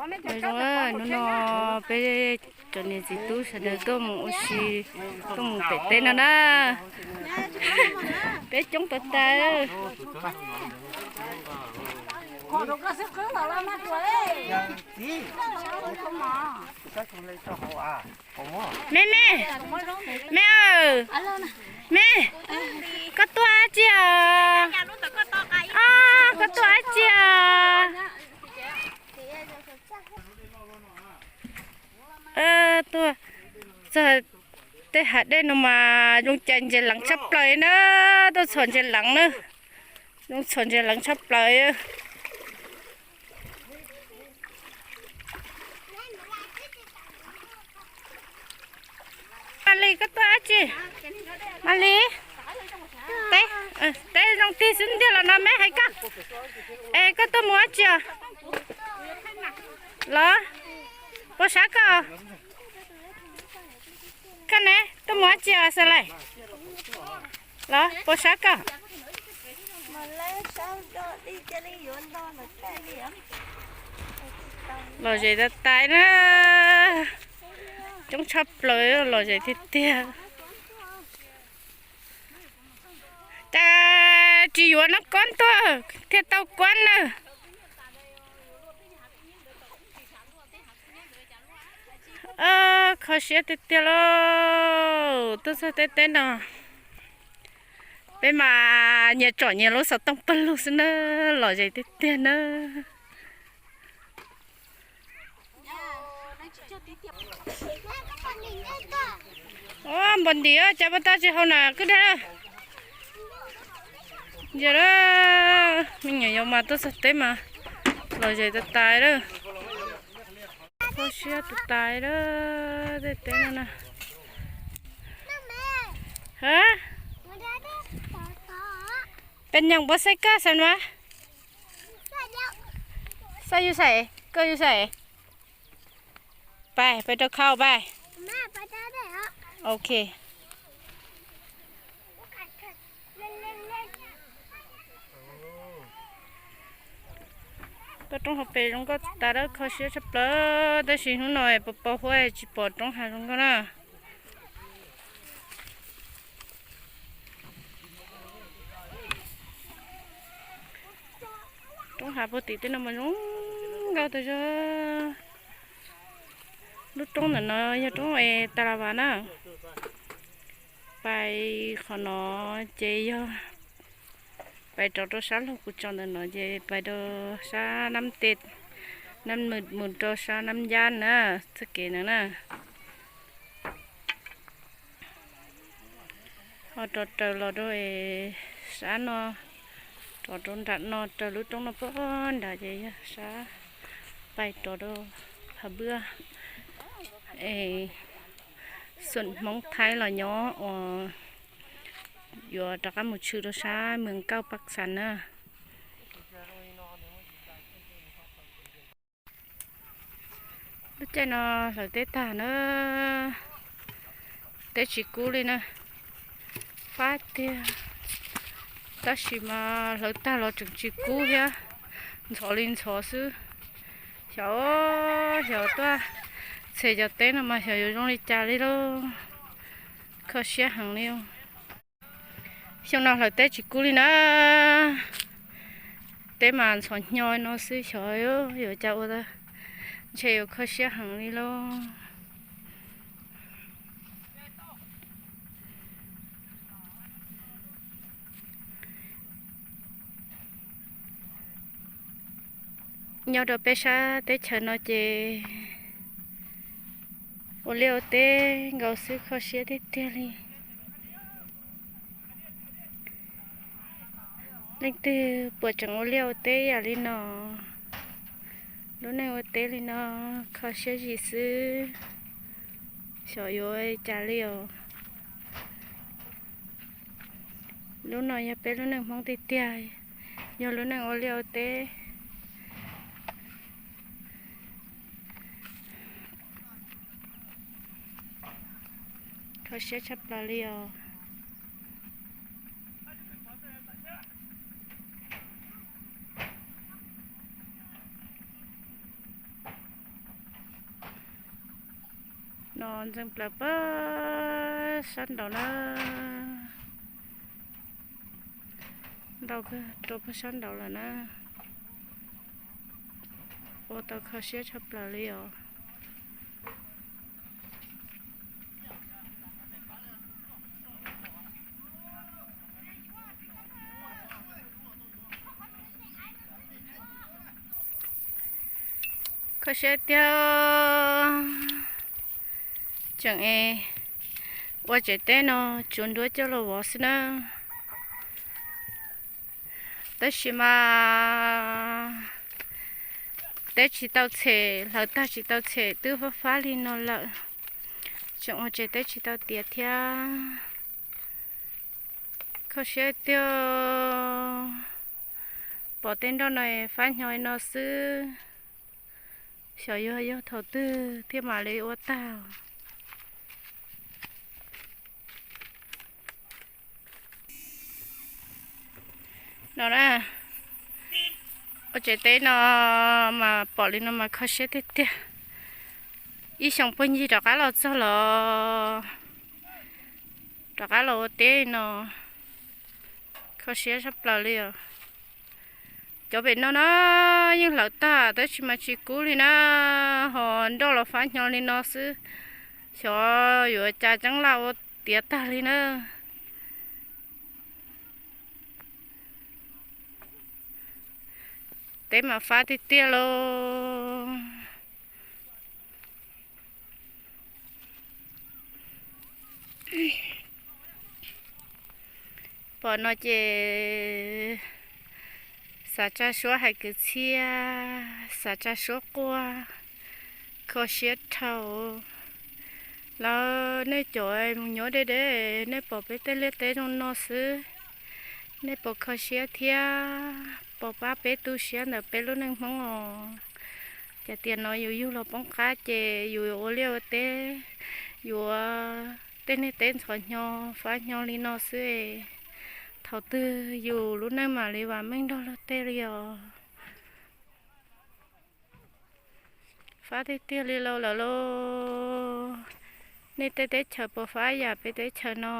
Nyob zoo, hnub no peb cov niam txiv tub sawv daws tuaj mus ua si, tuaj mus pem teb no na. Peb coob tas tas. Me me, me, me, koj tuaj dab tsi os? Koj tuaj dab tsi os? Tuaj txog tej hav dej no mas zoo cai ntses leev tshaj plaws na. Tuaj txhom ntses leev na, zoo txhom ntses leev tshaj plaws. Mas Lis, koj tuaj dab tsi? Teb, teb zoo tig xwb ntiag los no me hais koj. Es koj tuaj mus dab tsi os? Los, puas sab koj? Koj ne, tuaj mus dab tsi os Xav Lais? Los, puas sab koj? Lom zem tas tais na. Coob tshaj plaws, lom zem tiag tiag. Cas tsis yuav nab kob tuaj thiaj tau kuab na. Kho siab tiag tiag lauj, tuaj txog teb teb no. Peb mas nyias tsom nyias lub xov tooj pawg lug xwb na, lom zem tiag tiag na. Npos ntim cas pab tab tsis hau na kwj deg. Yog, me nyuam yaus mas tuaj txog teb mas lom zem tas tais lawm. Kho siab tas tais lawm tej teb no na. Peb nyeem npau xeeb koj xav mas. Xav yus xav, koj yus xav. Pais, pais rau khau pais. Ok. Toj roob hauv pes zoo nkauj tas lawm, kho siab tshaj plaws, tab sis hnub no pos pos huab tsis pom roob hav zoo nkauj na. Roob hav puag tim tej no mas zoo nkauj tas zog. Lub roob ntawm no yog roob es tas las vas na. Pais qhov no ces yog pais rov rau sab laug kuv tso ntawm no ces pais rau sab nab tes, nab mus mus rau sab nab ncab na, txoj kev ntawd na. Ho rov raws los rau sab no, rov rau nram no raws lub roob no puag nrad ces yog sab pais rov rau Phav Npwj, es xoom Hmoob Thaib los nyob uas yuav rov qab mus tshwm rau sab Mws Kauj Paj Xas na. Lub caij no hlawv teb tag na, teb tsis kub li na, fab tiag. Tab sis mas hlawv tag los tseem tsis kub thiab, ntxhov li ntxhov xwb. Xyov, xyov tuaj txhem cov teb no mas xyov yuav zoo li cas li lauj, kho siab heev li. Xyoo no hlawv teb tsis kub li na, teb mas ntxhov hnyo no xwb, xyov yuav cas ua, ntshe yuav kho siab heev li lauj. Nyob rau peb sab teb chaws no ces ua liaj ua teb nkaus xwb, kho siab tiag tiag li. Leej twg puas tseem ua liaj ua teb yam li no, lub neej ua teb li no, kho siab zim xwb, xyov yuav cas li os. Lub no yog peb lub neej Hmoob tiag tiag, yog lub neej ua liaj ua teb. Kho siab tshaj plaws li os. No ntxeev plaws pag sab nraud na, ntau kawg rau pag sab nraud lawm na. Ua tau kho siab tshaj plaws li os. Kho siab tiag. Tseem es ua tsev teb no tsuav nruab coj los vov xwb na. Tab sis mas teb tsis tau tshem, hlawv tag tsis tau tshem twb fab fab li no lawm. Tseem ua tsev teb tsis tau tiav thiab. Kho siab tiag. Pom tej nroj no fab hnyo li no xwb, xyov yuav yog thaum twg thiaj mam li ua tag. No na, ua tsev teb no mas pom li no mas kho siab tiag tiag. Ib xyoos puag ncig rov qab los txog los rov qab los ua teb no, kho siab tshaj plaws li os. Cov pem no na yeej hlawv tag tab sis mas tsis kub li na, ho nroj los fab hnyo li no xwb, xyov yuav cas ceeb laj ua tiav tag li na. Teb mas fab tiag tiag lauj. Pom no ces xav tsa suab hais kwv txhiaj, xav tsa suab quaj, kho siab dhau. Lawv nej cov mus nyob deb deb, nej pom peb tej liaj teb zoo no xwb, nej puas kho siab thiab puas pab peb tu siab ntawm peb lub neej Hmoob os? Ces tias no yus yug los poob qab ces yus ua liaj ua teb, yuav tej niag teb ntxhov hnyo fab hnyo li no xwb. Thaum twg yus lub neej mam li vam meej nrog luag tej li os? Fab tiag tiag li lauj lawm lauj. Nej tej teb chaws puas fab yam peb teb chaws no?